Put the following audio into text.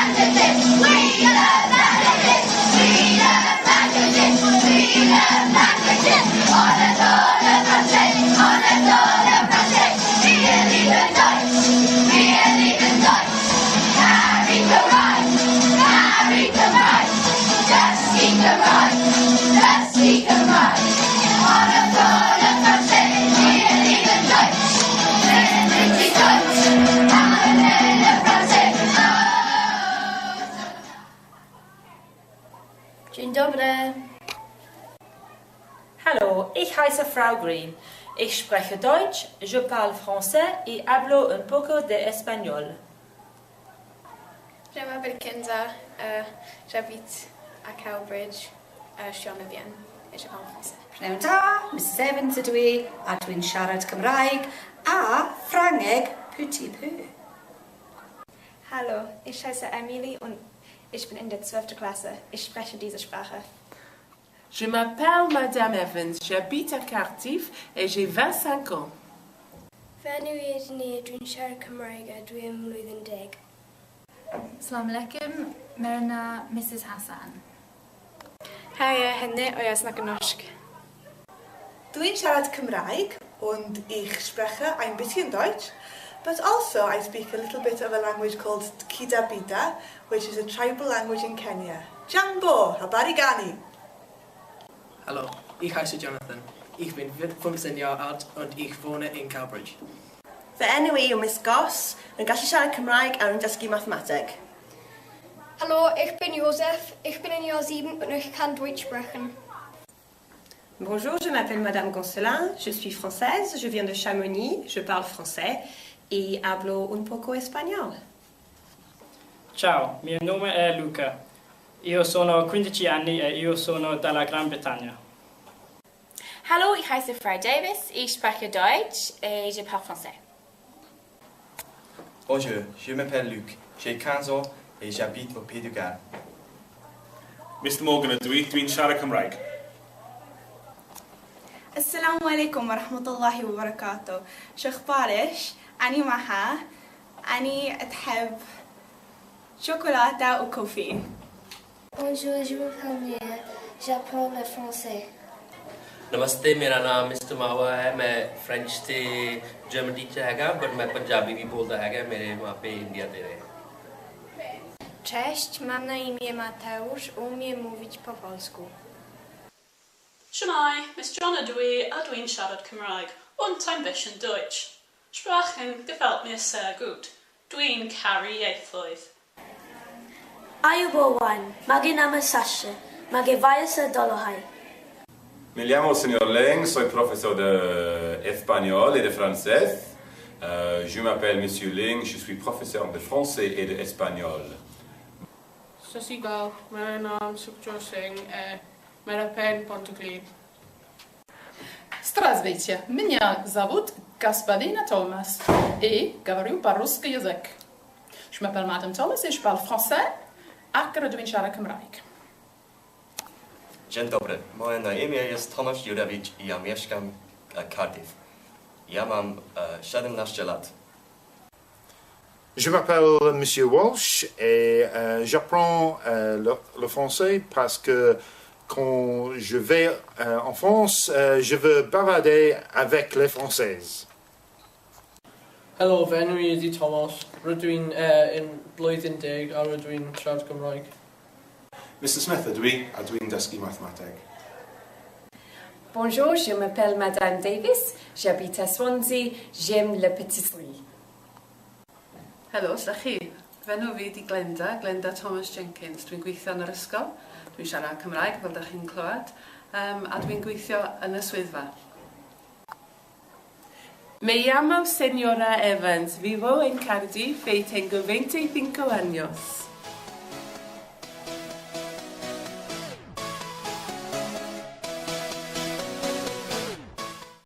languages. We love languages. We love languages. We love languages. On adore le français. On adore le français. Wir lieben Deutsch. Wir lieben Deutsch. Harry Cymraeg. Harry Cymraeg. Dysgu Cymraeg. Dysgu Cymraeg. On adore le français. Wir lieben Deutsch. Wir Deutsch. Parlez le français. Oh. Dzień dobry. Hallo, ich heiße Frau Green. Ich spreche Deutsch, je parle français y hablo un poco de español. Je m'appelle Kenza, j'habite à Cowbridge, je suis en 9e et je parle français. Pnawn da, Mrs Evans ydw i, a dwi'n siarad Cymraeg a Ffrangeg petit peu. Hallo, ich heiße Emily und ich bin in der 12. Klasse. Ich spreche diese Sprache. Je m'appelle Madame Evans, j'habite à Cardiff et j'ai 25 ans. Fy enw i ydy Nia, dwi'n siarad Cymraeg a dwi ym mlwyddyn 10. Salam alaikum, Mera naam Mrs Hassan. Hei, jeg er Henny, og jeg snakker norsk. Dwi'n siarad Cymraeg und ich spreche ein bisschen Deutsch, but also I speak a little bit of a language called Kidabida, which is a tribal language in Kenya. Jambo, habari gani? Hallo, ich heiße Jonathan. Ich bin 15 Jahre alt und ich wohne in Cowbridge. Fy enw i yw Miss Goss, yn gallu siarad Cymraeg a rwy'n dysgu mathemateg. Hallo, ich bin Josef, ich bin in Jahr 7 und ich kann Deutsch sprechen. Bonjour, je m'appelle Madame Gonselin, je suis française, je viens de Chamonix, je parle français y hablo un poco español. Ciao, mio nome è Luca. Io sono 15 anni e io sono dalla Gran Bretagna. Hallo, ich heiße Frau Davis, ich spreche Deutsch et je parle français. Bonjour, je m'appelle Luc, j'ai 15 ans et j'habite au Pays de Galles. Mr Morgan ydw i, dwi'n siarad Cymraeg. السلام عليكم ورحمة الله وبركاته. شخبارش؟ أني مها. أني تحب شوكولاتة و coffee. Bonjour, je m'appelle Mia, j'apprends le français. ਨਮਸਤੇ, ਮੇਰਾ ਨਾਮ ਮਿਸਟਰ ਮਾਵਾ ਹੈ। ਮੈਂ ਫ੍ਰੈਂਚ ਤੇ German teacher ਹੈਗਾ, ਬਟ ਮੈਂ ਪੰਜਾਬੀ ਵੀ ਬੋਲਦਾ ਹੈਗਾ। ਮੇਰੇ ਮਾਪੇ ਇੰਡੀਆ ਦੇ ਰਹੇ। Cześć, mam na imię Mateusz, umiem mówić po polsku. Shwmae, Miss John ydw i a dwi'n siarad Cymraeg und ein bisschen Deutsch. Sprachen gefällt mir sehr gut. Dwi'n caru ieithoedd. Ayubowan, mage nama Sasha, mage vayasa dolohai. Me llamo señor Leng, soy profesor de español et de français. Je m'appelle Monsieur Ling, je suis professeur de français et de espagnol. Sat Sri Akal, ਮੇਰਾ ਨਾਮ Sukhjot Singh ਹੈ। ਮੇਰਾ ਪਿੰਡ Pontyclun. Здравствуйте, меня зовут Господина Thomas и говорю по-русски язык. Je m'appelle Madame Thomas et je parle français ac rydw i'n siarad Cymraeg. Dzień dobry, moje na imię jest Tomasz Jurewicz i ja mieszkam w Cardiff. Ja mam 17 lat. Je m'appelle Monsieur Walsh et j'apprends le français parce que quand je vais en France, je veux bavarder avec les Françaises. Helo, fy enw i ydy Thomas. Rydw i'n yn blwyddyn 10 a rydw i'n siarad Gymraeg. Mr Smith ydw i, a dwi'n dysgu mathemateg. Bonjour, je m'appelle Madame Davis, j'habite à Swansea, j'aime la pâtisserie. Helo, sut chi? Fy enw fi di Glenda, Glenda Thomas Jenkins. Dwi'n gweithio yn yr ysgol. Dwi'n siarad Cymraeg, fel ydych chi'n clywed, a dwi'n gweithio yn y swyddfa. Me llamo señora Evans, vivo en Cardiff y tengo 25 años.